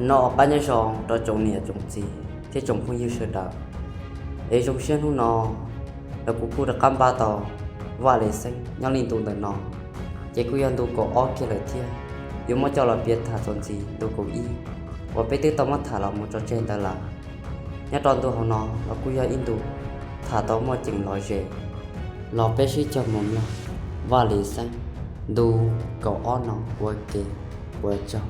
No ua qab nyob zoo rau tsoom niam tsoom txiv thiab tsoom phooj ywg sawv daws. Es zoo siab hnub no los kuv kuj rov qab npaj tau Vaj Lis Xeeb nyob li ntu ntawm no, ces kuj yog ntu kaum ob kiag lawm thiab. Yuav muab coj los piav tham txuas ntxiv ntu kaum ib uas peb twb tau muab tham los mus tso tseg ntawd lawm. Nyob rau ntu hauv no los kuj yog ib ntu tham tau muaj ceem lom zem, los peb sib cog mus mloog Vaj Lis Xeeb ntu kaum ob no ua ke. Ua tsaug.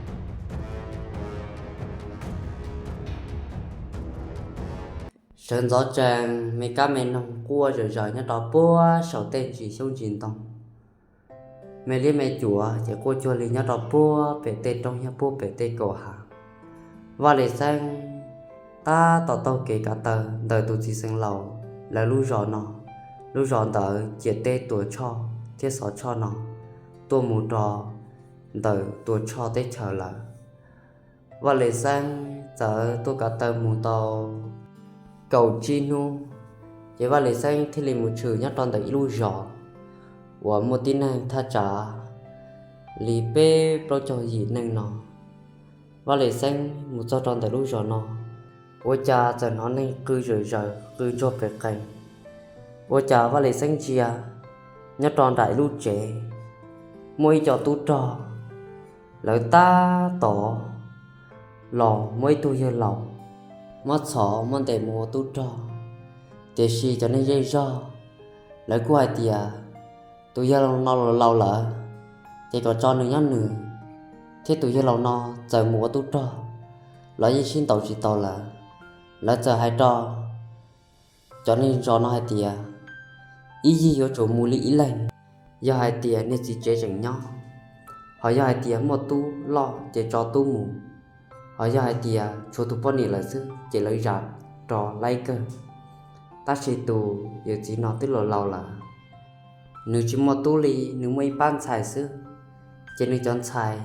Sawv ntxov tsees, me kab me noog quaj zom zaws nyob rau puag saum tej ntsis xyoob ntsis ntoo. Me liab me cuam ces quaj cuag li nyob rau puag pem tej roob thiab puag pem tej kaum hav. Vaj Lis Xeeb tab tom taug kev kav taw ntawm tus txiv xeev laus lawv lub zos no, lub zos ntawd ciam teb Tuam Tshoj thiab Xov Tshoj no, tuaj mus rau ntawm Tuam Tshoj teb chaws lawm. Vaj Lis Xeeb txawm tuaj kav taw mus tau kaum tsib hnub, ces Vaj Lis Xeeb thiaj li mus tshwm nyob rau ntawm ib lub zos uas muaj tib neeg thaj tsam li peb plaub caug yim neeg no. Vaj Lis Xeeb mus txog rau ntawm lub zos no, ua cas txawm hnov neeg qw zom zaws qw ntsuag pes qees. Ua cas Vaj Lis Xeeb ntsia nyob rau nram ib lub tsev, muaj ib co tub rog, lawv tab tom los muab ib tug yawg laus muab txhom muab ntes mus ua tub rog. Tiam sis cov neeg zej zog lawv kuj hais tias tus yawg laus no laus lawm, ces kom tso nws nyob nws, thiab tus yawg laus no txawm mus ua tub rog los yeej sib ntaus tsis tau lawm. Lawv txawm hais rau cov neeg zos no hais tias ib yig yuav tsum mus li ib leeg, yog hais tias niag txiv tsev tseem nyob, ho yog hais tias muaj tub loj ces tso tub mus, ho yog hais tias tshuav tus poj niam lawm xwb ces lawv zam rog laib kawg. Tab sis tus yawm txiv no twb laus laus lawm, nws tsis muaj tub li, nws muaj ib pab ntxhais xwb, ces nws cov ntxhais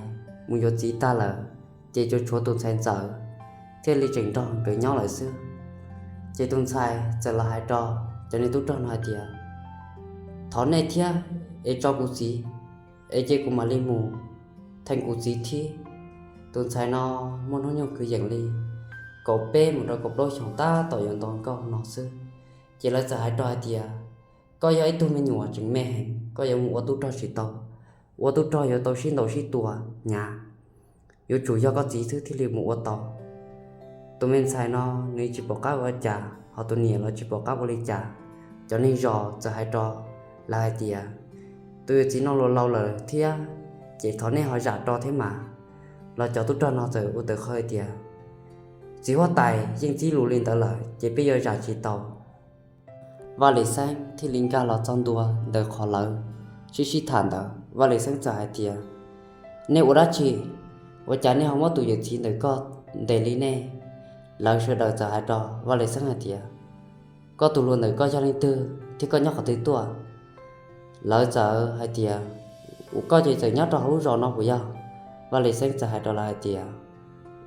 mus yuav txiv tag lawm, ces tsuas tshuav tus ntxhais ntxawm thiaj li tseem nrog nkawd nyob lawm xwb. Ces tus ntxhais txawm los hais rau cov niag tub rog no hais tias, thov nej thiab es tso kuv txiv, es ces kuv mam li mus theej kuv txiv thiab. Tus ntxhais no muaj hnub nyoog kwv yees li kaum peb mus rau kaum plaub xyoos tab tom yuav nto nkaus no xwb. Ces lawv txawm hais rau hais tias, koj yog ib tug me nyuam tseem me heev, koj yuav mus ua tub rog tsis tau. Ua tub rog yuav tau sib ntaus sib tua hnyav, yuav tsum yog koj txiv xwb thiaj li mus ua tau. Tus me ntxhais no nws tsis pom qab ua cas, ho tus niam los tsis pom qab ua li cas. Cov neeg zos txawm hais rau lawv hais tias, tus yawm txiv no laus laus lawm thiab, ces thov nej ho zam rog thiab mas. Los cov tub rog no txawm ua tawm qhov hais tias, txiv huab tais yeej txib lus li ntawd lawm ces peb yuav zam tsis tau. Vaj Lis Xeeb thiaj li nkag los txog ntua ntawm qhov lawv sib sib tham ntawd. Vaj Lis Xeeb txawm hais tias, nej ua dab tsi? Ua cas nej ho muab tus yawm txiv ntawm koj ntes li nej? Lawv sawv daws txawm hais rau Vaj Lis Xeeb hais tias, koj tus hluas ntawm koj yog leej twg thiab koj nyob qhov twg tuaj? Lawv txawm hais tias, uas koj ces txawm nyob rau hauv lub zos no puas yog? Vaj Lis Xeeb txawm hais rau lawv hais tias,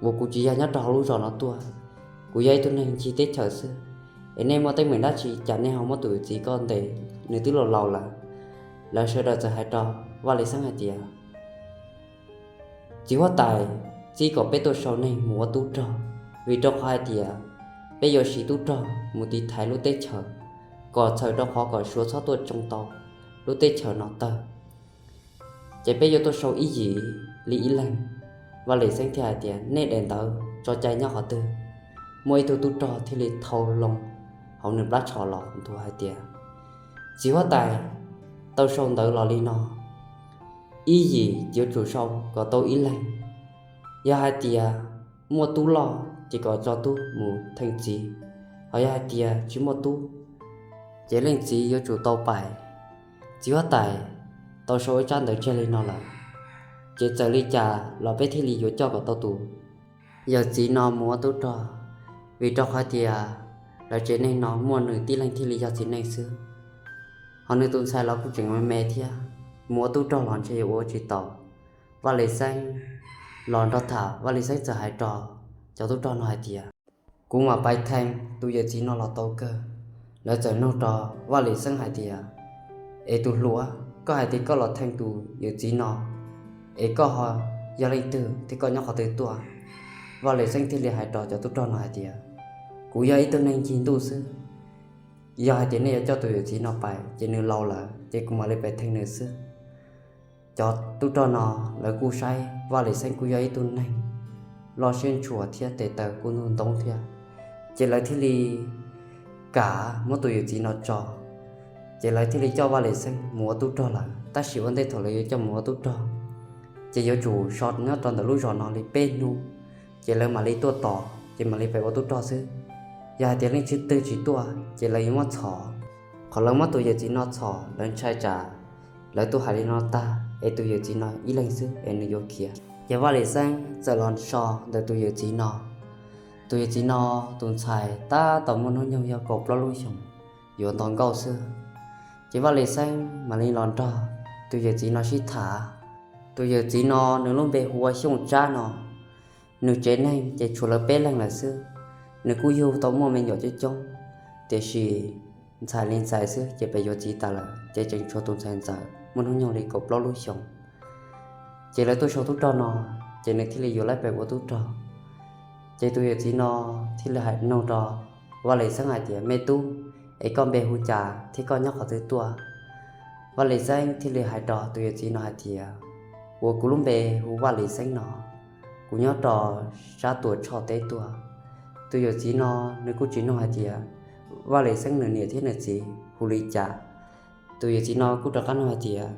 uas kuv tsis yog nyob rau hauv lub zos no tuaj, kuv yog ib tug neeg ncig teb chaws xwb. Es nej muaj teeb meem dab tsi cas nej ho muab tus yawm txiv koj ntes, nws twb laus laus lawm? Lawv sawv daws txawm hais rau Vaj Lis Xeeb hais tias, txiv huab tais txib kom peb tuaj sau neeg mus ua tub rog, vim rau qhov hais tias peb yuav siv tub rog mus tiv thaiv lub teb chaws, kom txhawm rau qhov kom Suav txhob tuaj tsoo tau lub teb chaws no tawg. Ces peb yuav tuaj sau ib yim li ib leeg. Vaj Lis Xeeb thiaj hais tias, nej daim ntawv tso cai nyob qhov twg? Muaj ib tug tub rog thiaj li thau loo hauv nws plab tsho los ntuas hais tias, txiv huab tais, tau sau ntawv los li no, ib yim yuav tsum sau kom tau ib leeg. Yog hais tias muaj tub loj ces kom tso tub mus theej txiv, ho yog hais tias tsis muaj tub ces leej txiv yuav tsum tau pais. Txiv huab tais, tau sau ib tsab ntawv tseg li no lawm, ces txawm li cas los peb thiaj li yuav coj kom tau tus yawm txiv no mus ua tub rog, vim rau qhov tias lawv tsev neeg no muaj nws tib leeg thiaj li yog txiv neej xwb, ho nws tus ntxhais los kuj tseem me me thiab, mus ua tub rog los ntshe yuav ua tsis tau. Vaj Lis Xeeb los nrog tham, Vaj Lis Xeeb txawm hais rau cov tub rog no hais tias, kuv mam pais theej tus yawm txiv no los tau kawg. Lawv txawm nug rau Vaj Lis Xeeb hais tias, es tus hluas, koj hais tias koj los theej tus yawm txiv no, es koj ho yog leej twg thiab koj nyob qhov twg tuaj? Vaj Lis Xeeb thiaj li hais rau cov tub rog no hais tias, kuv yog ib tug neeg ncig ntuj xwb, yog hais tias nej yuav coj tus yawm txiv no pais ces nws laus lawm ces kuv mam li pais theej nws xwb. Cov tub rog no lawv kuj saib Vaj Lis Xeeb kuj yog ib tug neeg loj siab ntshua thiab tes taw kuj ntug ntoob thiab, ces lawv thiaj li kam muab tus yawm txiv no tso. Ces lawv thiaj li coj Vaj Lis Xeeb mus ua tub rog lawm. Tab sis ua ntej thaum lawv yuav coj mus ua tub rog, ces yuav tsum so nyob rau ntawm lub zos no li peb hnub, ces lawv mam li tuaj tos ces mam li pem ua tub rog xwb. Yog hais tias leej twg tsis tuaj ces lawv yuav muab txhom. Qhov lawv muab tus yawm txiv no txhom lawv ntshai tsam lawv tuaj hais li no tag es tus yawm txiv no ib leeg xwb es nws yuav khiav. Ces Vaj Lis Xeeb txawm los so ntawm tus yawm txiv no. Tus yawm txiv no tus ntxhais tab tom muaj hnub nyoog yog kaum plaub lub xyoos, yuav nto nkauj xwb. Ces Vaj Lis Xeeb mam li los nrog tus yawm txiv no sib tham. Tus yawm txiv no nws lub npe hu ua Xyooj Tsab no. Nws tsev neeg ces tshuav lawv peb leeg lawm xwb. Nws kuj yug tau muaj me nyuam coob coob, tiam sis ntxhais li ntxhais xwb ces pem yuav txiv tas lawm ces tseem tshuav tus ntxhais ntxawm muaj hnub nyoog li kaum plaub lub xyoos. Ces lawv tuaj sau tub rog no, ces nws thiaj li yuav lawv pem ua tub rog. Ces tus yawm txiv no thiaj li hais nug rau Vaj Lis Xeeb hais tias, me tub, es koj npe hu cas thiab koj nyob qhov twg tuaj? Vaj Lis Xeeb thiaj li hais rau tus yawm txiv no hais tias, uas kuv lub npe hu Vaj Lis Xeeb no, kuv nyob rau sab Tuam Tshoj teb tuaj. Tus yawm txiv no nws kuj tsis nug hais tias Vaj Lis Xeeb nws niam thiab nws txiv hu li cas. Tus yawm txiv no kuj rov qab nug hais tias,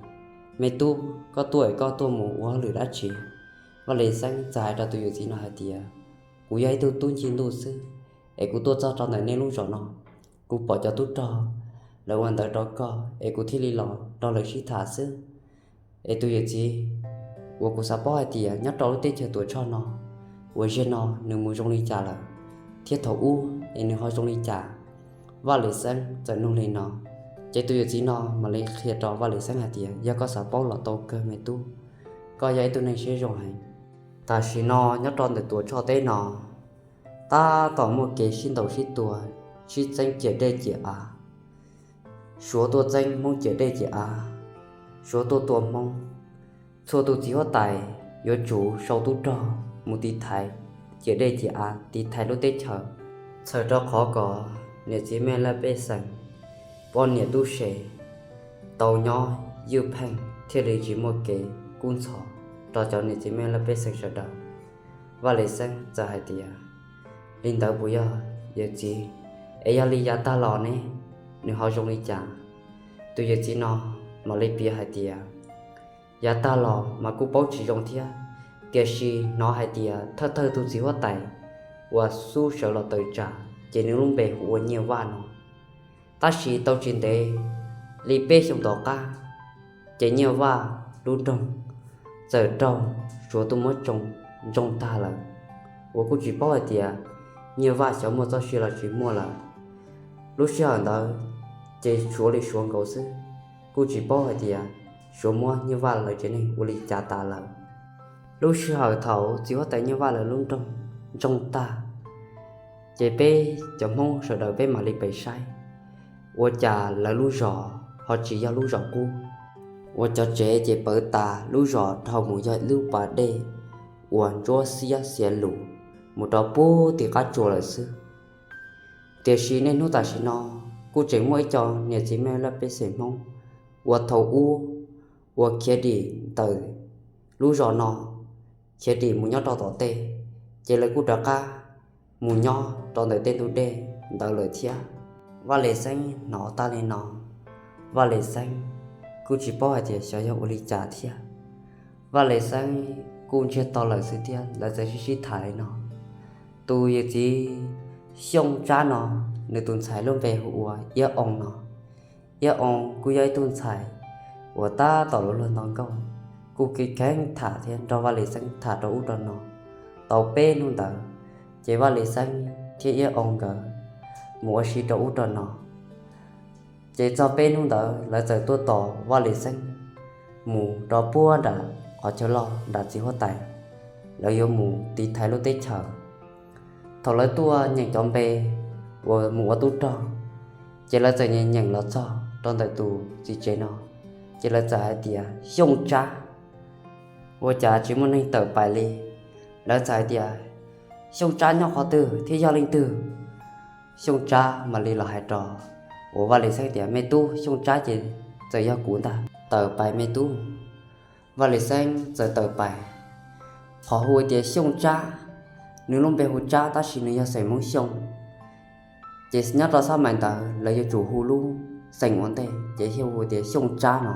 me tub, koj tuaj es koj tuaj mus ua hauj lwm dab tsi? Vaj Lis Xeeb txawm hais rau tus yawm txiv no hais tias, kuv yog ib tug tub ncig ntuj xwb, es kuv tuaj txog rau ntawm nej lub zos no, kuv pom cov tub rog lawv ua ntawd rau koj es kuv thiaj li los nrog lawv sib tham xwb. Es tus yawm txiv, uas kuv xav paub hais tias nyob rau lub teb chaws Tuam Tshoj no, uas zaum no nws mus zoo li cas lawm, thiab thaum ub es nws ho zoo li cas? Vaj Lis Xeeb txawm nug li no. Ces tus yawm txiv no mam li qhia rau Vaj Lis Xeeb hais tias, yog koj xav paub los tau kawg me tub, koj yog ib tug neeg siab zoo heev. Tam sim no nyob rau ntawm Tuam Tshoj teb no, tab tom muaj kev sib ntaus sib tua, sib txeeb ciam dej ciam av. Suav tuaj txeeb Hmoob ciam dej ciam av, Suav tuaj tua Hmoob. Txhua tus txiv huab tais yuav tsum sau tub rog mus tiv thaiv ciam dej ciam av, tiv thaiv lub teb chaws, txhawm rau qhov kom niam txiv mej laj pej xeem, poj niam tub se tau nyob ywj pheej thiaj li tsis muaj kev kub ntxhov rau cov niam txiv mej laj pej xeem sawv daws. Vaj Lis Xeeb txawm hais tias, li ntawd puas yog yawm txiv? Es yog li yav tag los ne, nws ho zoo li cas? Tus yawm txiv no mam li piav hais tias, yav tag los mas kuj paub tsis zoo thiab, tiam sis hnov hais tias thawj thawj tus txiv huab tais uas xub sawv los tawm tsam ces nws lub npe hu ua Nyiaj Vaj no. Tab sis tau tsis ntev li peb xyoos tom qab, ces Nyiaj Vaj lub nroog txawm raug Suav tuaj muab tsoo ntsoog tag lawm, uas kuj tsis paub hais tias Nyiaj Vaj xyov muaj txoj sia los tsis muaj lawm. Lub sij hawm ntawd ces tshuav li Suav nkaus xwb, kuj tsis paub hais tias Suav muab Nyiaj Vaj lawv tsev neeg ua li cas tas lawm. Lub sij hawm thaum txiv huab tais Nyiaj Vaj lawv lub nroog ntsoog tag, ces peb cov Hmoob sawv daws peb mam li pem saib, ua cas lawv lub zos ho tsis yog lub zos qub, ua cov tsev ces pawv tas, lub zos dhau mus yog lub pas dej uas ntsuab xiab xiav lus mus rau puag tim qab tsuas lawm xwb. Tiam sis niaj hnub tam sim no kuj tseem muaj ib co niam txiv mej laj pej xeem Hmoob uas thaum ub uas khiav dim ntawm lub zos no, khiav dim mus nyob rau tom tej, ces lawv kuj rov qab mus nyob rau ntawm tej ntug dej ntawd lawm thiab. Vaj Lis Xeeb hnov tag li no, Vaj Lis Xeeb kuj tsis paub hais tias xyov yog ua li cas thiab. Vaj Lis Xeeb kuj ntsiag to lawm xwb thiab, lawv txawm sib sib tham li no. Tus yawm txiv Xyooj Tsab no, nws tus ntxhais lub npe hu ua Iab Oo no. Iab Oo kuj yog ib tug ntxhais uas tab tom luag luag nto nkauj, kuj kev kheev tham thiab nrog Vaj Lis Xeeb tham rau ub rau no. Tau peb hnub ntawd, ces Vaj Lis Xeeb thiab Iab Oo nkawd mus ua si rau ub rau no. Ces txog peb hnub ntawd lawv txawm tuaj tos Vaj Lis Xeeb mus rau puag nram qhov chaw loj nram txiv huab tais, lawv yuav mus tiv thaiv lub teb chaws. Thaum lawv tuaj nyeem cov npe uas mus ua tub rog, ces lawv txawm nyeem nyeem los txog rau ntawm tus txiv tsev no, ces lawv txawm hais tias, Xyooj Tsab, ua cas tsis muaj neeg tawm pais li? Lawv txawm hais tias, Xyooj Tsab nyob qhov twg thiab yog leej twg? Xyooj Tsab mam li los hais rau uas Vaj Lis Xeeb tias, Me tub, Xyooj Tsab ces txawm yog kuv ntag. Tawm pais me tub. Vaj Lis Xeeb txawm tawm pais. Qhov hu tias Xyooj Tsab, nws lub npe hu Tsab tab sis nws yog xeem Hmoob Xyooj. Ces nyob rau xab mais ntawd lawv yuav tsum hu lub xeem ua ntej, ces thiaj hu tias Xyooj Tsab no.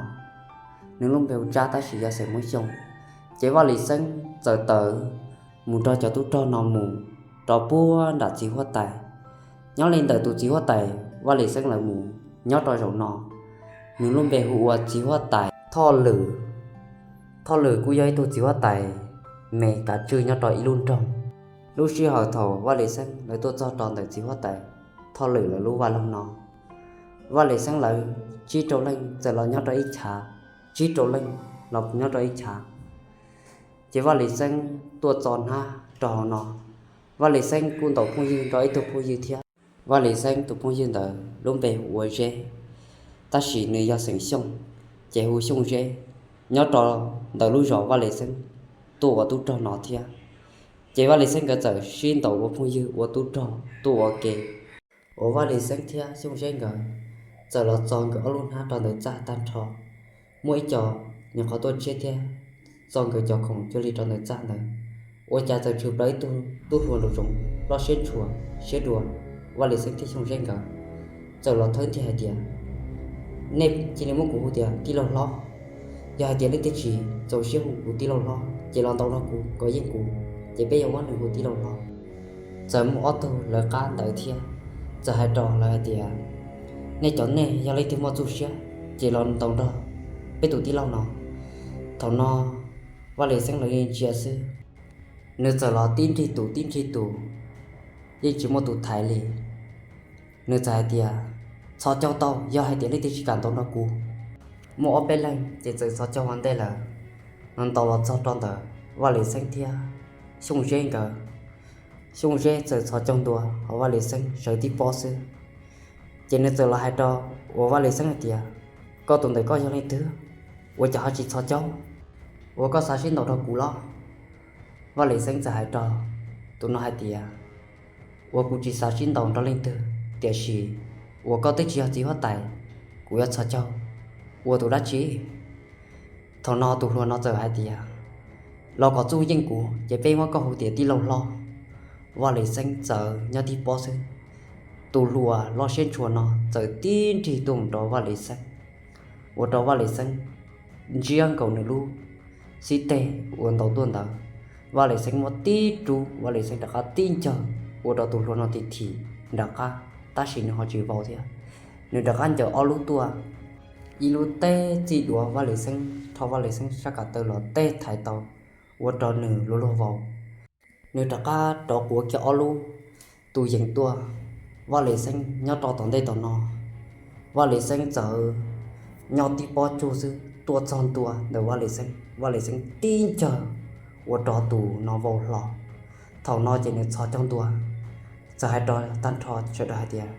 Nws lub npe hu Tsab tab sis yog xeem Hmoob Xyooj. Ces Vaj Lis Xeeb txawm tawm mus nrog cov tub rog no mus rau puag nram txiv huab tais. Nyob li ntawm tus txiv huab tais Vaj Lis Xeeb lawv mus nyob rau zaum no, nws lub npe hu ua txiv huab tais Thoj Lwm. Thoj Lwm kuj yog ib tug txiv huab tais me kav tswj nyob rau ib lub nroog. Lub sij hawm thaum Vaj Lis Xeeb lawv tuaj txog rau ntawm txiv huab tais Thoj Lwm lawv lub vaj loog no, Vaj Lis Xeeb lawv tsib rau leej txawm los nyob rau ib chav, tsib rau leej los nyob rau ib chav. Ces Vaj Lis Xeeb tuaj txo hnab rau hauv no, Vaj Lis Xeeb kuj ntaus phooj ywg nrog ib tug phooj ywg thiab. Vaj Lis Xeeb tus phooj ywg ntawd lub npe hu ua Zeb, tab sis nws yog xeem Xyooj, ces hu Xyooj Zeb. Nyob rau ntawm lub zos Vaj Lis Xeeb tuaj ua tub rog no thiab. Ces Vaj Lis Xeeb nkawd txawm sib ntaus ua phooj ywg ua tub rog tuaj ua ke. Uas Vaj Lis Xeeb thiab Xyooj Zeb nkawd txawm los txo nkawd ob lub hnab rau ntawm txaj tag nrho. Muaj ib co nyuam qhuav tuaj tshiab thiab txo nkawd cov khoom cuag li rau ntawm txaj ntawd. Ua cas txawm tshwm plaws ib tug tub hluas nraum zoov loj siab ntshua siab dua Vaj Lis Xeeb thiab Xyooj Zeb nkawd, txawm los thawb ntiag hais tias, Nej cia li muab kuv hu tias tij laug hlob. Yog hais tias leej twg tsis txaus siab hu kuv tij laug hlob ces los ntaus nrog kuv kom yeej kuv, ces peb yuav muab nws hu tij laug hlob. Txawm muaj ob tug lawv qab ntawd thiab, txawm hais rau lawv hais tias, Nej cov nej yog leej twg muaj txuj siab ces los ntaus nrog peb tus tij laug no. Thaum no Vaj Lis Xeeb lawv yeej ntsia xwb, nws txawm los tib nrig tus tib nrig tus, yeej tsis muaj tus thaiv li. Nws txawm hais tias, Txhos caug tau, yog hais tias leej twg tsis kam ntaus nrog kuv. Muaj ob peb leeg ces txawm txhos caug ua ntej lawm, nws ntaus los txog rau ntawm Vaj Lis Xeeb thiab Xyooj Zeb nkawd. Xyooj Zeb txawm txhos caug ntua hauv Vaj Lis Xeeb sawv tib pob xwb. Ces nws txawm los hais rau uas Vaj Lis Xeeb hais tias, Koj tus ntawm koj yog leej twg? Ua cas ho tsis txhos caug? Ua koj xav sib ntaus nrog kuv los? Vaj Lis Xeeb txawm hais rau tus no hais tias, Ua kuv tsis xav sib ntaus nrog leej twg, tiam sis uas koj twb tsis yog txiv huab tais, kuv yuav txhos caug ua tus dab tsi? Thaum no tus hluas no txawm hais tias, Los kom txuj yeej kuv ces peb muab koj hu tias tij laug hlob. Vaj Lis Xeeb txawm nyob tib pob xwb, tus hluas loj siab ntshua no txawm tib nrig tuaj mus rau Vaj Lis Xeeb, ua rau Vaj Lis Xeeb ntsiab nkaus nws lub xib teg uas ntaus tuaj ntawd. Vaj Lis Xeeb muab tib rub, Vaj Lis Xeeb rov qab tib ncaws ua rau tus hluas no tim thim nram qab, tab sis nws ho tsis vau thiab. Nws rov qab ncaws ob lub tuaj, ib lub teb txij duav Vaj Lis Xeeb, rho Vaj Lis Xeeb sab ko taw los teb thaiv tau, ua rau nws luag luag vau. Nws rov qab rov quav kiag ob lub tus yees tuaj. Vaj Lis Xeeb nyob rau tom ntej tom no, Vaj Lis Xeeb txawm nyob tib pob tsug xwb tuaj txog ntua ntawm Vaj Lis Xeeb, Vaj Lis Xeeb tib ncaws ua rau tus no vau hlo. Thaum no ces nws txhos caug ntua, txawm hais rau tag nrho sawv daws hais tias,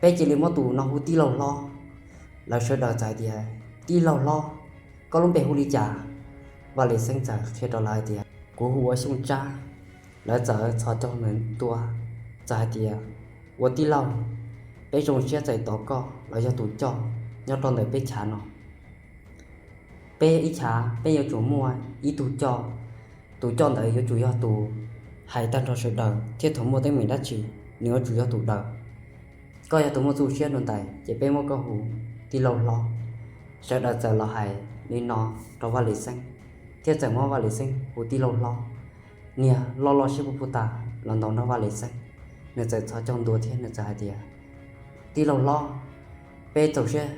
Peb cia li muab tus no hu tij laug hlob. Lawv sawv daws txawm hais tias, Tij laug hlob, koj lub npe hu li cas? Vaj Lis Xeeb txawm qhia rau lawv hais tias, Kuv hu ua Xyooj Tsab. Lawv txawm txhos caug ntua, txawm hais tias, Ua tij laug, peb zoo siab txais tos koj los yog tus coj nyob rau ntawm peb chav no. Peb ib chav peb yuav tsum muaj ib tug coj, tus coj ntawd yuav tsum yog tus hais tag nrho sawv daws thiab thaum muaj teeb meem dab tsi nws yuav tsum yog tus daws. Koj yog tus muaj txuj siab dua ntais ces peb muab koj hu tij laug hlob. Sawv daws txawm los hais li no rau Vaj Lis Xeeb, thiab txawm muab Vaj Lis Xeeb hu tij laug hlob. Niag loj loj siab puj puj tas los ntaus nrog Vaj Lis Xeeb, nws txawm txhos caug ntua thiab nws txawm hais tias, Tij laug hlob, peb txaus siab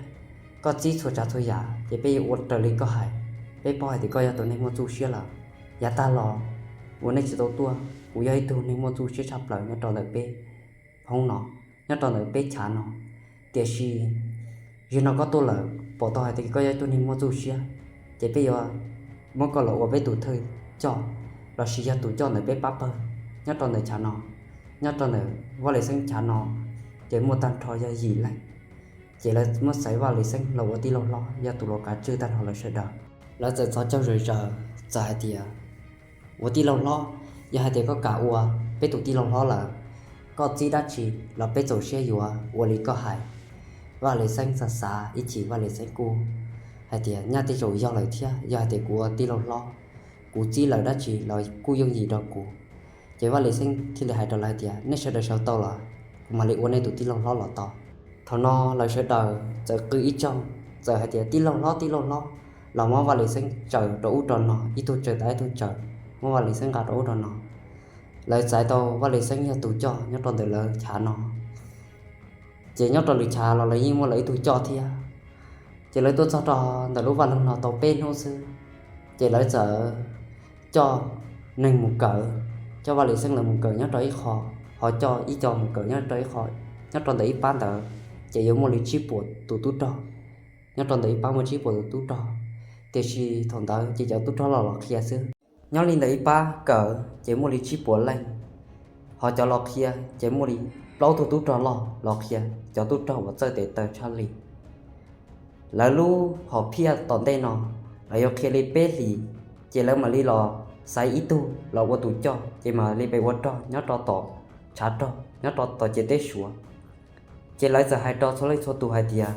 koj txib txhua tsav txhua yam ces peb yuav ua raws li koj hais. Peb paub hais tias koj yog tus neeg muaj txuj siab lawm. Yav tag los uas nej tsis tau tuaj, kuv yog ib tug neeg muaj txuj siab tshaj plaws nyob rau ntawm peb hoob no, nyob rau ntawm peb chav no. Tiam sis zaum no koj tuaj lawm, pom tau hais tias koj yog ib tug neeg muaj txuj siab, ces peb yuav muab koj los ua peb tus thawj coj lossis yog tus coj ntawm peb pab pawg nyob rau ntawm chav no. Nyob rau ntawm Vaj Lis Xeeb chav no ces muaj tag nrho yog yim leej, ces lawv muab xaiv Vaj Lis Xeeb los ua tij laug hlob yog tus los kav tswj tag nrho lawv sawv daws. Lawv txawm txhos caug zom zaws txawm hais tias, Ua tij laug hlob, yog hais tias koj kam ua peb tus tij laug hlob lawm, koj txib dab tsi los peb txaus siab yuav ua li koj hais. Vaj Lis Xeeb xav xav ib chim Vaj Lis Xeeb kuj hais tias nyaj tej zaum yog lawm thiab, yog hais tias kuv ua tij laug hlob, kuv txib lawm dab tsi los kuj yooj yim rau kuv. Ces Vaj Lis Xeeb thiaj li hais rau lawv hais tias nej sawv daws sawv tau los, kuv mam li ua nej tus tij laug hlob los tau. Thaum no lawv sawv daws txawm qw ib tsoog, txawm hais tias tij laug hlob, tij laug hlob, los muab Vaj Lis Xeeb tsaws rau ub rau no, ib tug tsaws tas ib tug tsaws, muab Vaj Lis Xeeb nqa rau ub rau no. Lawv xaiv tau Vaj Lis Xeeb yog tus coj nyob rau ntawm lawv chav no. Ces nyob rau lwm chav los lawv yeej muaj lawv ib tug coj thiab. Ces lawv tuaj txog rau ntawm lub vaj loog no tau peb hnub xwb, ces lawv txawm coj neeg mus kawm, coj Vaj Lis Xeeb lawv mus kawm nyob rau ib qho, ho coj ib co mus kawm nyob rau ib qho, nyob rau ntawm ib pab ntawd, ces yuav muaj li tsib puas tus tub rog. Nyob rau ntawm ib pab muaj tsib puas tus tub rog, tiam sis thaum ntawd ces cov tub rog los los qhia xwb. Nyob li ntawm ib pab kawm ces muaj li tsib puas leej, ho cov los qhia ces muaj li plaub tug tub rog loj los qhia cov tub rog uas txawj tes taw tshaj li. Lawv lub hom phiaj tom ntej no, lawv yuav qhia li peb hlis, ces lawv mam li los xaiv ib tug los ua tus coj, ces mam li pe ua rog nyob rau tom tshav rog nyob rau tom ciam teb Suav. Ces lawv txawm hais rau txhua leej txhua tus hais tias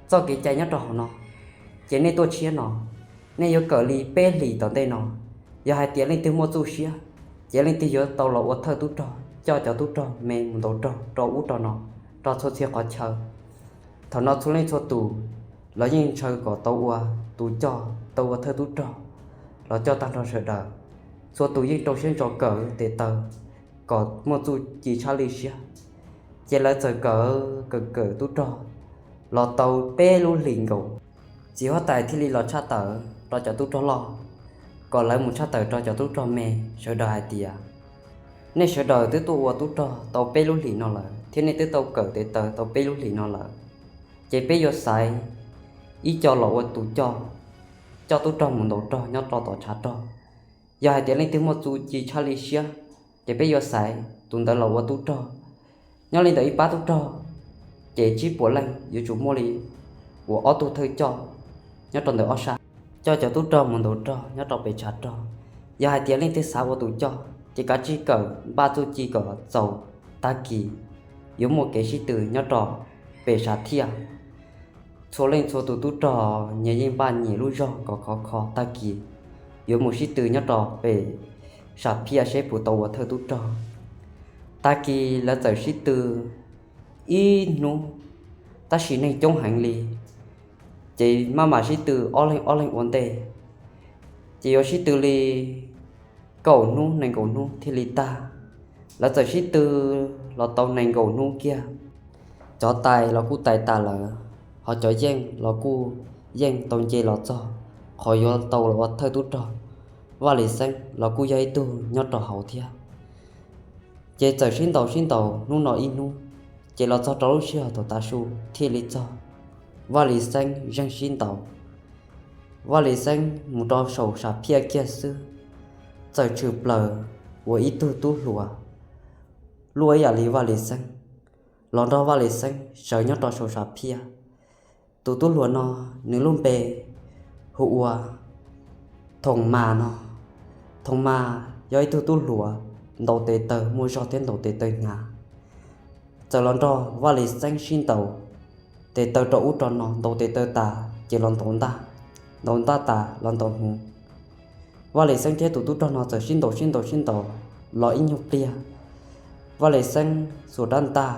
txoj kev cai nyob rau hauv no, ces nej tuaj tshiab no, nej yuav kawm li peb hlis tom ntej no. Yog hais tias leej twg muaj txuj siab, ces leej twg yuav tau los ua thawj tub rog coj cov tub rog me mus ntaus rog rau ub rau no, rau txhua txhia qhov chaw. Thaum no txhua leej txhua tus los yeej ntshaw kom tau ua tus coj, tau ua thawj tub rog los coj tag nrho sawv daws. Txhua tus yeej rau siab ntso kawm tes taw kom muaj txuj ci tshaj li siab. Ces lawv txawm kawm kawm kawm tub rog los tau peb lub hlis nkaus, txiv huab tais thiaj li los tshaj tawm rau cov tub rog loj, kom lawv mus tshaj tawm rau cov tub rog me sawv daws hais tias nej sawv daws twb tuaj ua tub rog tau peb lub hlis no lawm thiab nej twb tau kawm tes taw tau peb lub hlis no lawm, ces peb yuav xaiv ib co los ua tus coj, coj tub rog mus ntaus rog nyob rau tom tshav rog. Yog hais tias leej twg muaj txuj ci tshaj li siab, ces peb yuav xaiv tus ntawd los ua tub rog. Nyob li ntawm ib pab tub rog, ces tsib puas leej yuav tsum muaj li uas ob tug thawj coj nyob rau ntawm ob sab, coj cov tub rog mus ntaus rog nyob rau pem tshav rog. Yog hais tias leej twg xav ua tus coj ces kav tsij kawm npaj txuj ci kom txaus, tag kis yuav muaj kev sib tw nyob rau pem sam thiaj. Txhua leej txhua tus tub rog nyias yeej npaj nyias lub zog kom khov kho, tag kis yuav mus sib tw nyob rau pem sam thiaj seb puas tau ua thawj tub rog. Tag kis lawv txawm sib tw ib hnub, tab sis neeg coob heev li, ces maj mam sib tw ob leeg ob leeg ua ntej, ces yuav sib tw li kaum hnub nees nkaum hnub thiaj li tag. Lawv txawm sib tw los tau nees nkaum hnub kiag, cov tais los kuj tais tas lawm, ho cov yeej los kuj yeej tau nce los txog qhov yuav tau los ua thawj tub rog. Vaj Lis Xeeb los kuj yog ib tug nyob rau hauv thiab. Ces txawm sib ntaus sib ntaus hnub no ib hnub, ces los txog rau lub sij hawm thaum tav su thiaj li txog. Vaj Lis Xeeb zeeg sib ntaus, Vaj Lis Xeeb mus rau saum sam phiaj kiag xwb, txawm tshwm plaws ua ib tug tub hluas luaj ib yam li Vaj Lis Xeeb los nrog Vaj Lis Xeeb sawv nyob rau saum sam phiaj. Tus tub hluas no nws lub npe hu ua Thoom Mas no. Thoom Mas yog ib tug tub hluas ntaus tes taw muaj zog thiab ntaus tes taw hnyav. Txawm los nrog Vaj Lis Xeeb sib ntaus tes taw rau ub rau no, ntaus tes taw tas ces los ntaus ntaj, ntaus ntaj tas los ntaus hmuv. Vaj Lis Xeeb thiab tus tub rog no txawm sib ntaus sib ntaus sib ntaus los ib nyuag pliag, Vaj Lis Xeeb xuas rab ntaj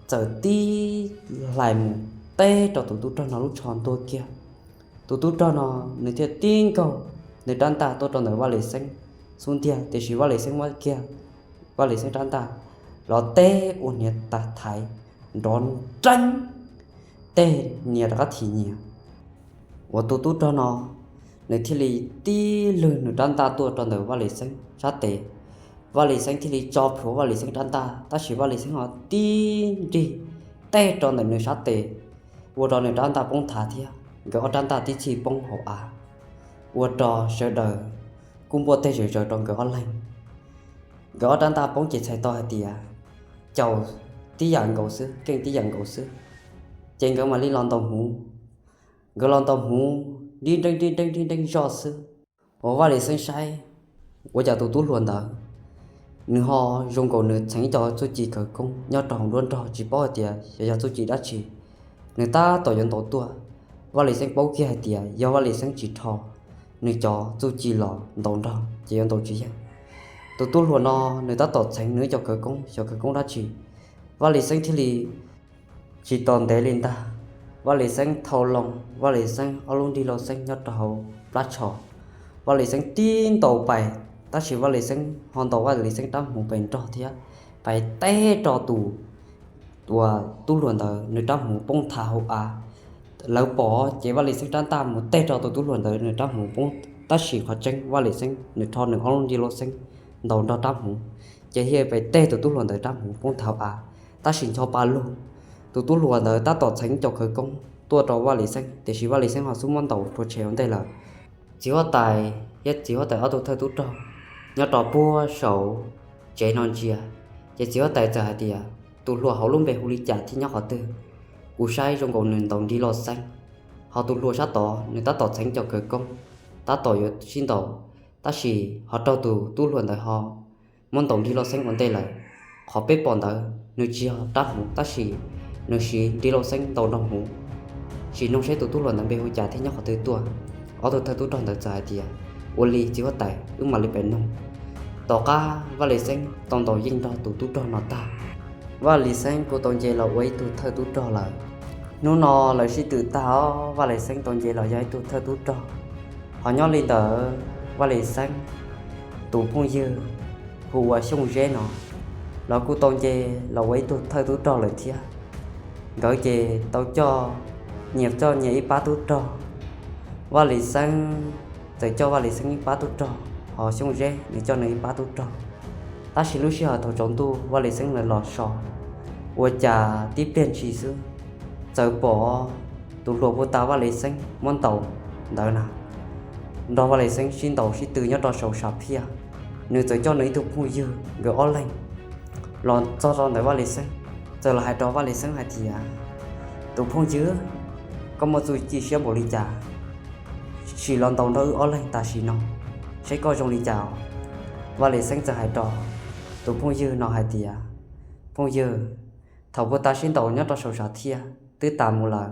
txawm tib hlais mus teb rau tus tub rog no lub tsho ntuag kiag. Tus tub rog no nws thiaj tib nkaug nws rab ntaj tuaj rau ntawm Vaj Lis Xeeb xub ntiag, tiam sis Vaj Lis Xeeb muab kiag Vaj Lis Xeeb rab ntaj los teb ua hniav tas thaiv nrov nreeb, tej nias rov qab thim nyias. Uas tus tub rog no nws thiaj li tib lwg nws rab ntaj tuaj rau ntawm Vaj Lis Xeeb sab tes. Vaj Lis Xeeb thiaj li tso plhuav Vaj Lis Xeeb rab ntaj, tab sis Vaj Lis Xeeb ho tib nrig teb rau ntawm nws sab tes, ua rau nws rab ntaj poob thav thiab nkawd ob rab ntaj tib txhij poob hauv av, ua rau sawv daws kuj npuaj teg zawm zaws rau nkawd ob leeg. Nkawd ob rab ntaj poob ces txhais tau hais tias caum tib yam nkaus xwb, keej tib yam nkaus xwb. Ces nkawd mam li los ntaus hmuv. Nkawd los ntaus hmuv nrib nreeb nrib nreeb nrib nreeb zoj xwb. Uas Vaj Lis Xeeb saib ua cas tus tub hluas ntawd Nws ho zoo nkaus nws txheev ib co txuj ci khawv koob nyob rau hauv nruab nrog tsis paub hais tias yog, yog txuj ci dab tsi. Nws tab tom yuav ntaus tuaj, Vaj Lis Xeeb paub kiag hais tias yog Vaj Lis Xeeb tsis rho nws cov txuj ci los ntaus nrog ces yuav ntaus tsis yeej. Tus tub hluas no nws tab tom txheev nws ib co khawv koob, xyov khawv koob dab tsi. Vaj Lis Xeeb thiaj li tsis tos ntev li ntag, Vaj Lis Xeeb thau loo Vaj Lis Xeeb ob lub nrig lauj xeeb nyob rau hauv plab tsho. Vaj Lis Xeeb tib ntaus pais, tab sis Vaj Lis Xeeb ho ntaus Vaj Lis Xeeb rab hmuv pes nrog thiab pais teb rau tus, tus tub hluas ntawd nws rab hmuv poob nthav hauv av. Lawv pom ces Vaj Lis Xeeb rab ntaj mus teb rau tus tub hluas ntawd nws rab hmuv poob, tab sis qhov tseeb Vaj Lis Xeeb nws rho nws ob lub nrig lauj xeeb ntaus nrog rab hmuv, ces thiaj pais teb tus tub hluas ntawd rab hmuv poob nthav hauv av. Tab sis ncho pa lug, tus tub hluas ntawd tab tom txheev cov khawv koob tuaj rau Vaj Lis Xeeb, tiam sis Vaj Lis Xeeb ho xub muab ntaus rhuav tshem ua ntej lawm. Txiv huab tais thiab txiv huab tais ob tug thawj tub rog nyob rau puag saum tsev no ntsia, ces txiv huab tais txawm hais tias, tus hluas hauv lub npe hu li cas thiab nyob qhov twg? Kuv saib zoo nkaus nws ntaus nrig lauj xeeb, ho tus hluas sab tod nws tab tom txheev cov khawv koob tab tom yuav sib ntaus, tab sis ho raug tus tub hluas ntawd ho muab ntaus nrig lauj xeeb ua ntej lawm. Qhov peb pom ntawd nws tsis yog rab hmuv tab sis nws siv nrig lauj xeeb ntaus nrog hmuv. Sim noog saib tus tub hluas ntawd npe hu cas thiab nyob qhov twg tuaj. Ob tug thawj tub rog ntawd txawm hais tias, ua li txiv huab tais, wb mam li pem noog. Tom qab Vaj Lis Xeeb tau ntaus yeej nrog tus tub rog no tag, Vaj Lis Xeeb kuj tau nce los ua ib tug thawj tub rog lawm. Hnub no lawv sib tw tag os, Vaj Lis Xeeb tau nce los yog ib tug thawj tub rog. Ho nyob li ntawd Vaj Lis Xeeb tus phooj ywg hu ua Xyooj Zeb no los kuj tau nce los ua ib tug thawj tub rog lawm thiab. Nkawd ces tau coj nyias coj nyias ib pab tub rog. Vaj Lis Xeeb txawm coj Vaj Lis Xeeb ib pab tub rog, ho Xyooj Zeb nws coj nws ib pab tub rog. Tab sis lub sij hawm thaum tsaus ntuj Vaj Lis Xeeb lawv los so, ua cas tib pliag ntshis xwb txawm pom tus hluas puag ta Vaj Lis Xeeb muab ntaus ntawd na nrog Vaj Lis Xeeb sib ntaus sib tw nyob rau saum sam phiaj. Nws txawm coj nws ib tug phooj ywg nkawd ob leeg los txog rau ntawm Vaj Lis Xeeb, txawm los hais rau Vaj Lis Xeeb hais tias, tus phooj ywg, koj muaj txuj ci siab npaum li cas, sim los ntaus nrog wb ob leeg tam sim no, saib koj zoo li cas. Vaj Lis Xeeb txawm hais rau tus phooj ywg no hais tias, phooj ywg, thaum puag ta sib ntaus nyob rau saum sam phiaj twb tas mus lawm,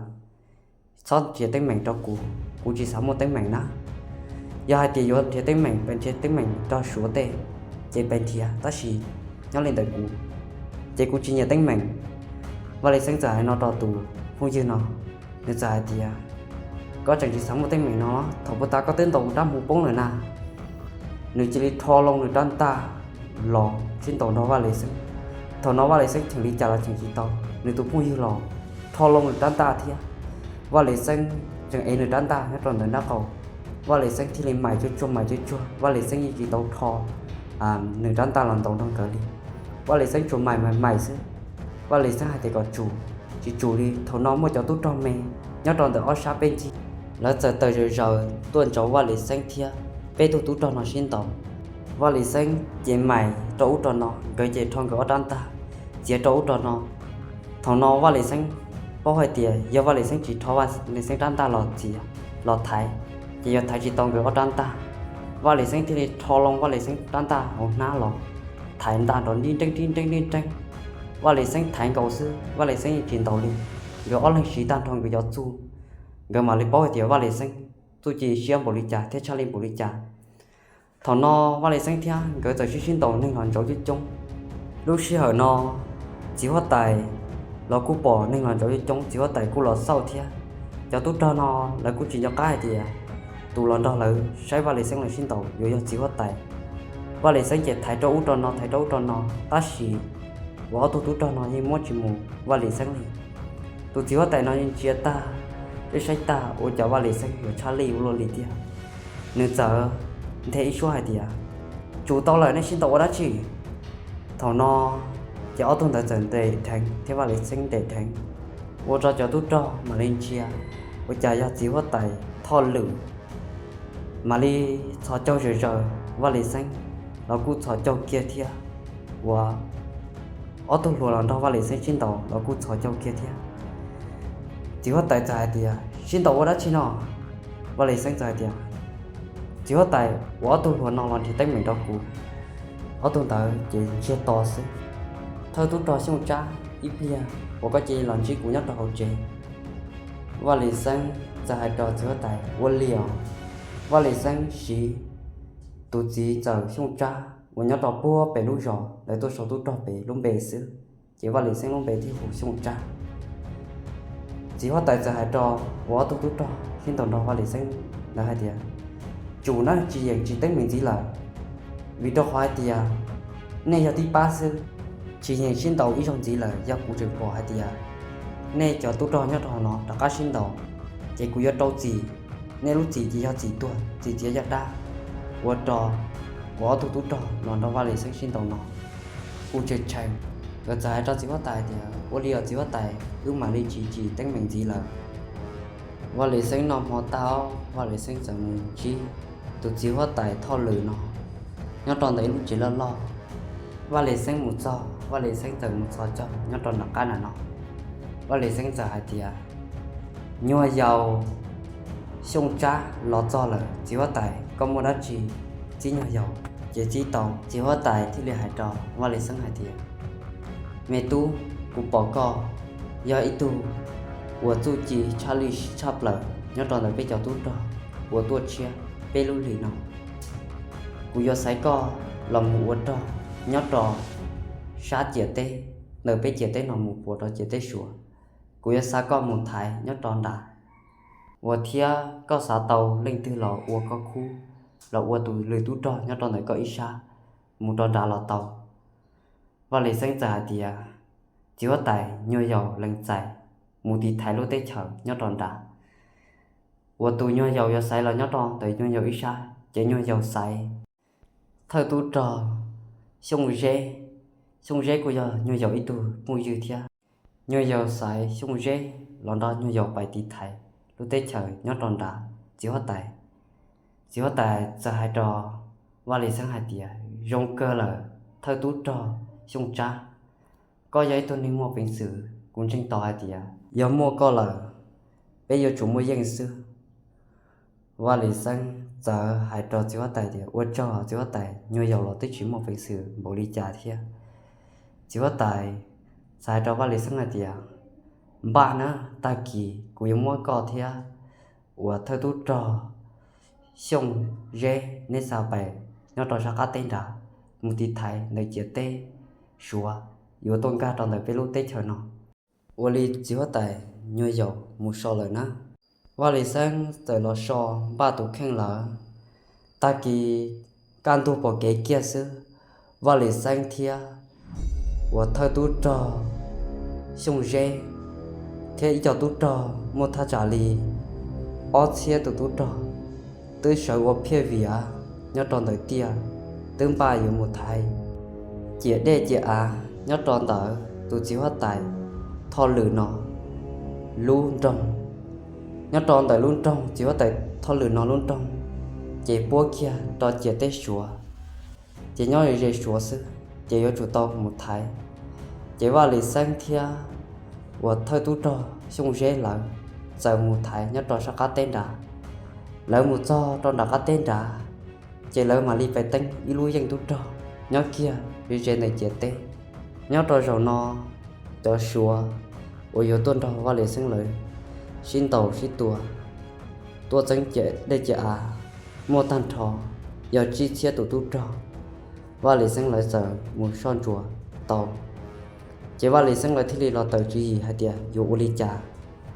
txhob nrhiav teeb meem rau kuv, kuv tsis xav muaj teeb meem na. Yog hais tias yuav nrhiav teeb meem, pes nrhiav teeb meem rau Suav tej, ces pes nrhiav, tab sis nyob li ntawm kuv ces kuv tsis nyiam teeb meem. Vaj Lis Xeeb txawm hais no rau tus phooj ywg no, nws txawm hais tias, koj tseem tsis xav muaj teeb meem no, thaum puag ta koj twb ntaus kuv rab hmuv poob lawm na. Nws cia li rho loo nws rab ntaj los sib ntaus nrog Vaj Lis Xeeb. Thaum no Vaj Lis Xeeb cheem li cas los cheem tsis tau, nws tus phooj ywg los rho loo nws rab ntaj thiab. Vaj Lis Xeeb tseem ev nws rab ntaj nyob rau ntawm nraub qaum, Vaj Lis Xeeb thiaj li mais tsuag tsuag mais tsuag tsuag, Vaj Lis Xeeb yeej tsis tau rho nws rab ntaj los ntaus nrog nkawd li. Vaj Lis Xeeb tsuas mais mais mais xwb. Vaj Lis Xeeb hais tias kom tsum, tsis tsum li. Thaum no muaj cov tub rog me nyob rau ntawm ob sab peb ncig, lawv txawm tawm zaws zaws tuaj ntsauv Vaj Lis Xeeb thiab peb tug tub rog no sib ntaus. Vaj Lis Xeeb ces mais rau ub rau no, nkawd ces rho nkawd ob rab ntaj txiav rau ub rau no. Thaum no Vaj Lis Xeeb paub hais tias yog Vaj Lis Xeeb tsis rho Vaj Lis Xeeb rab ntaj los txiav los thaiv, ces yuav thaiv tsis tau nkawd ob rab ntaj. Vaj Lis Xeeb thiaj li rho loo Vaj Lis Xeeb rab ntaj hauv hnab los thaiv ntaj nrov nrib nreeb nrib nreeb nrib nreeb. Vaj Lis Xeeb thaiv nkaus xwb, Vaj Lis Xeeb yeej tsis ntaus li. Nkawd ob leeg siv tag nrho nkawd cov txuj, nkawd mam li paub hais tias Vaj Lis Xeeb txuj ci siab npaum li cas thiab tshaj lij npaum li cas. Thaum no Vaj Lis Xeeb thiab nkawd txawm sib sib ntaus neeg los ntsauv coob coob. Lub sij hawm no txiv huab tais los kuj pom neeg los ntsauv coob coob, txiv huab tais kuj los xauj thiab. Cov tub rog no lawv kuj tsis nco qab hais tias tus los nrog lawv saib Vaj Lis Xeeb lawv sib ntaus yuav yog txiv huab tais. Vaj Lis Xeeb ces thaiv rau ub rau no thaiv rau ub rau no, tab sis uas ob tug tub rog no yeej muab tsis mus Vaj Lis Xeeb li. Tus txiv huab tais no yeej ntsia tag, yeej saib tag ua cas Vaj Lis Xeeb yuav tshaj lij ua luaj li tiag. Nws txawm nthe ib suab hais tias, tsum tau lawm, nej sib ntaus ua dab tsi? Thaum no ces ob tug ntawd txawm ntes dheev thiab Vaj Lis Xeeb ntes dheev, ua rau cov tub rog mam li ntsia ua cas yog txiv huab tais Thoj Lwm. Mam li txhos caug zawm zaws, Vaj Lis Xeeb los kuj txhos caug kiag thiab. Uas ob tug hluas los nrog Vaj Lis Xeeb sib ntaus los kuj txhos caug kiag thiab. Txiv huab tais txawm hais tias, sib ntaus ua dab tsi no? Vaj Lis Xeeb txawm hais tias, txiv huab tais, uas ob tug hluas no los nrhiav teeb meem rau kuv, Ob tug ntawd ces ntsiag to xwb. Thawj tub rog Xyooj Tsab, ib pliag uas koj cia li los ntsib kuv nyob rau hauv tsev. Vaj Lis Xeeb txawm hais rau txiv huab tais ua li os. Vaj Lis Xeeb siv tus txiv ntxawm Xyooj Tsab uas nyob rau puag pem lub zos lawv tuaj sau tub rog pem lub npe xwb, ces Vaj Lis Xeeb lub npe thiaj hu Xyooj Tsab. Txiv huab tais txawm hais rau uas ob tug tub rog sib ntaus nrog Vaj Lis Xeeb ntawd hais tias, tsum na, tsis yeem tsis teeb meem ntxiv lawm, vim rau qhov hais tias nej yog tib pab xwb, tsis yeem sib ntaus ib zaug ntxiv lawm. Yog kuv tseem pom hais tias nej cov tub rog nyob rau hauv no rov qab sib ntaus, ces kuv yuav rau txim nej lub txim ces yog txim tuag txim txiav caj dab. Ua rau uas ob tug tub rog los nrog Vaj Lis Xeeb sib ntaus no kuj tshee tshee. Nkawd txawm hais rau txiv huab tais tias, ua li os txiv huab tais, wb mam li tsis tsis teeb meem ntxiv lawm. Vaj Lis Xeeb noj hmo tag, Vaj Lis Xeeb txawm mus ntsib tus txiv huab tais Thoj Lwm no nyob rau ntawm ib lub tsev loj loj. Vaj Lis Xeeb mus txog, Vaj Lis Xeeb txawm mus txhos caug nyob rau nram qab nram no. Vaj Lis Xeeb txawm hais tias, nyuag yaus Xyooj Tsab los txog lawm, txiv huab tais koj muaj dab tsi txib nyuag yaus ces txib tau. Txiv huab tais thiaj li hais rau Vaj Lis Xeeb hais tias, me tub, kuv pom koj yog ib tug uas txuj ci tshaj lij tshaj plaws nyob rau ntawm peb cov tub rog uas tuaj tshiab peb lub hlis no. Kuv yuav xaiv koj los mus ua rog nyob rau sab ciam teb, ntawm peb ciam teb no mus puas rau ciam teb Suav. Kuv yuav xa koj mus thaiv nyob rau nrad, uas thiab koj xav tau leej twg los ua koj khub, los ua tus lwm tub rog nyob rau ntawm koj ib sab, mus rau nrad los tau. Vaj Lis Xeeb txawm hais tias, txiv huab tais, nyuag yaus lees txais mus tiv thaiv lub teb chaws nyob rau nrad. Uas tus nyuag yaus yuav xaiv los nyob rau ntawm nyuag yaus ib sab, ces nyuag yaus xaiv thawj tub rog Xyooj Zeb. Xyooj Zeb kuj yog nyuag yaus ib tug phooj ywg thiab. Nyuag yaus xaiv Xyooj Zeb los nrog nyuag yaus pais tiv thaiv lub teb chaws nyob rau nrad, txiv huab tais. Txiv huab tais txawm hais rau Vaj Lis Xeeb hais tias, zoo kawg lawm thawj tub rog Xyooj Tsab, koj yog ib tug neeg muaj peev xwm, kuv ntseeg tau hais tias yog muaj koj lawm, peb yuav tsum muaj yeej xwb. Vaj Lis Xeeb txawm hais rau txiv huab tais tias, ua tsaug txiv huab tais, nyuag yaus los twb tsis muaj peev xwm npaum li cas thiab. Txiv huab tais txawm hais rau Vaj Lis Xeeb hais tias, npaj na, tag kis kuv yuav muab koj thiab uas thawj tub rog Xyooj Zeb neb xa pais nyob rau sab qab teb nrad, mus tiv thaiv ntawm ciam teb Suav, yuav tuaj nkag rau ntawm peb lub teb chaws no. Ua li txiv huab tais, nyuag yaus mus so lawm na. Vaj Lis Xeeb txawm los so npaj tus kheej lawm. Tag kis kaj ntug pom kev kiag xwb, Vaj Lis Xeeb thiab uas thawj tub rog Xyooj Zeb thiab ib co tub rog muaj thaj tsam li ob txhiab tus tub rog twb sawv ua phiaj vias nyob rau ntawm tiaj, twb npaj yuav mus thaiv ciam dej ciam av nyob rau ntawm tus txiv huab tais Thoj Lwm no lub nroog. Nyob rau ntawm lub nroog txiv huab tais Thoj Lwm no lub nroog, ces puab kiag rau ciam teb Suav, ces nyob ze Suav xwb, ces yuav tsum tau mus thaiv. Ces Vaj Lis Xeeb thiab uas thawj tub rog Xyooj Zeb lawv txawm mus thaiv nyob rau sab qab teb nrad. Lawv mus txog rau nram qab teb nrad, ces lawv mam li pais teeb ib lub yeej tub rog nyob kiag ze ze ntawm ciam teb. Nyob rau zaum no, cov Suav uas yuav tuaj nrog Vaj Lis Xeeb lawv sib ntaus sib tua, tuaj txeeb ciam dej ciam av, muaj tag nrho yog tsib txhiab tus tub rog. Vaj Lis Xeeb lawv txawm mus soj ntsuam tau, ces Vaj Lis Xeeb lawv thiaj li los tawm tswv yim hais tias yuav ua li cas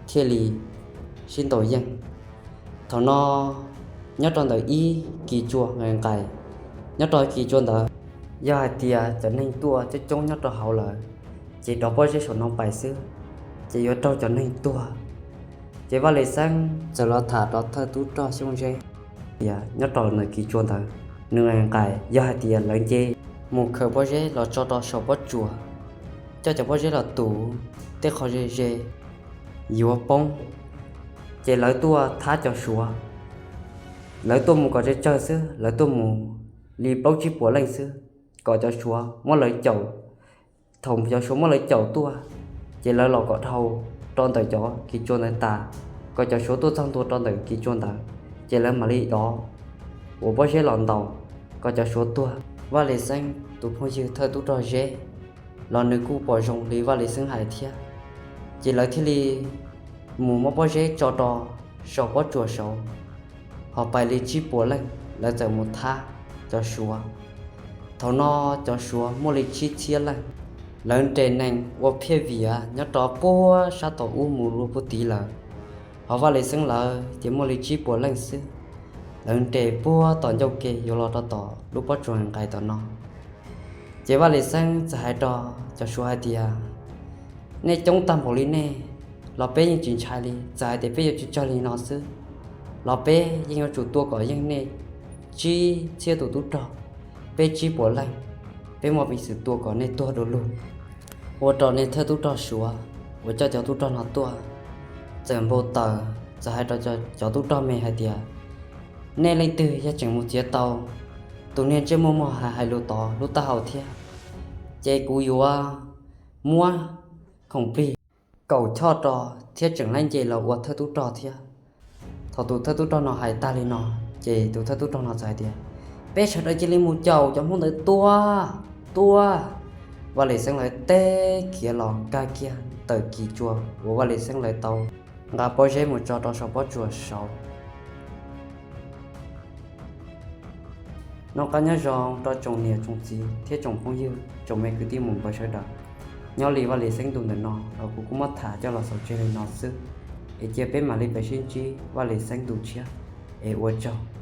thiaj li sib ntaus yeej. Thaum no nyob rau ntawm ib kis tsua nqaim nqaim, nyob rau kis tsua ntawd, yog hais tias cov neeg tuaj coob coob nyob rau hauv lawm, ces rov pob zeb saum no pais xwb, ces yuav raug cov neeg tuag. Ces Vaj Lis Xeeb txawm los tham rau thawj tub rog Xyooj Zeb tias nyob rau ntawm kis tsua ntawd, nws nqaim nqaim, yog hais tias lawv nce mus khaws pob zeb los tso rau saum pob tsuas, coj cov pob zeb los tus tej qho ze ze yuav poob, ces lawv tuaj thab cov Suav. Lawv tuaj mus kom tsawg tsawg xwb, lawv tuaj mus li plaub tsib puas leej xwb, kom cov Suav muab lawv caum. Thaum cov Suav muab lawv caum tuaj, ces lawv los kom dhau rau ntawm cov kis tsua ntawd tas, kom cov Suav tuaj txog ntua rau ntawm kis tsua ntawd, ces lawv mam li dov uas pob zeb los ntaus kom cov Suav tuag. Vaj Lis Xeeb tus phooj ywg thawj tub rog Zeb los nws kuj pom zoo li Vaj Lis Xeeb hais thiab, ces lawv thiaj li mus muab pob zeb tso rau saum pob tsuas saud, ho pais li tsib puas leej lawv txawm mus thab cov Suav. Thaum no cov Suav muaj li tsib txhiab leej, lawv nres nees ua phiaj vias nyob rau puag sab tom ub mus rau puag tid lawm. Ho Vaj Lis Xeeb lawv ces muaj li tsib puas leej xwb, lawv nres puag tom ncauj ke yuav los rau tom lub pob tsuas nqis tom no. Ces Vaj Lis Xeeb txawm hais rau cov Suav hais tias, nej coob tag npaum li nej los peb yeej tsis ntshai li, txawm hais tias peb yuav tsis tsawg li no xwb los peb yeej yuav tsum tua kom yeej nej tsib txhiab tus tub rog, peb tsib puas leej, peb muaj peev xwm tua kom nej tuag dua lug. Ua rau niag thawj tub rog Suav uas coj cov tub rog no tuaj txawm npau taws, txawm hais rau cov tub rog me hais tias, nej leej twg yog tseem mus txiav tau tus niag ntsej muag muag hais hais lus tod lub taub hau thiab, ces kuv yuav muab khoom plig kaum choj rau thiab tseem laib nce los ua thawj tub rog thiab. Thaum tus thawj tub rog no hais tag li no, ces tus thawj tub rog no txawm hais tias, peb sawv daws cia li mus caum cov Hmoob ntawd tua, tua. Vaj Lis Xeeb lawv teb khiav los nkag kiag tawm kis tsua uas Vaj Lis Xeeb lawv tau nqa pob zeb mus tso rau saum pob tsuas saud. Noj qab nyob zoo rau tsoom niam tsoom txiv thiab tsoom phooj ywg tsoom me kwv tij mus npawg sawv daws. Nyob li Vaj Lis Xeeb ntu ntawm no los kuv kuj muab tham coj los xaus tseg li no xwb, es cia peb mam li peb sib ntsib Vaj Lis Xeeb ntu tshiab, es ua tsaug.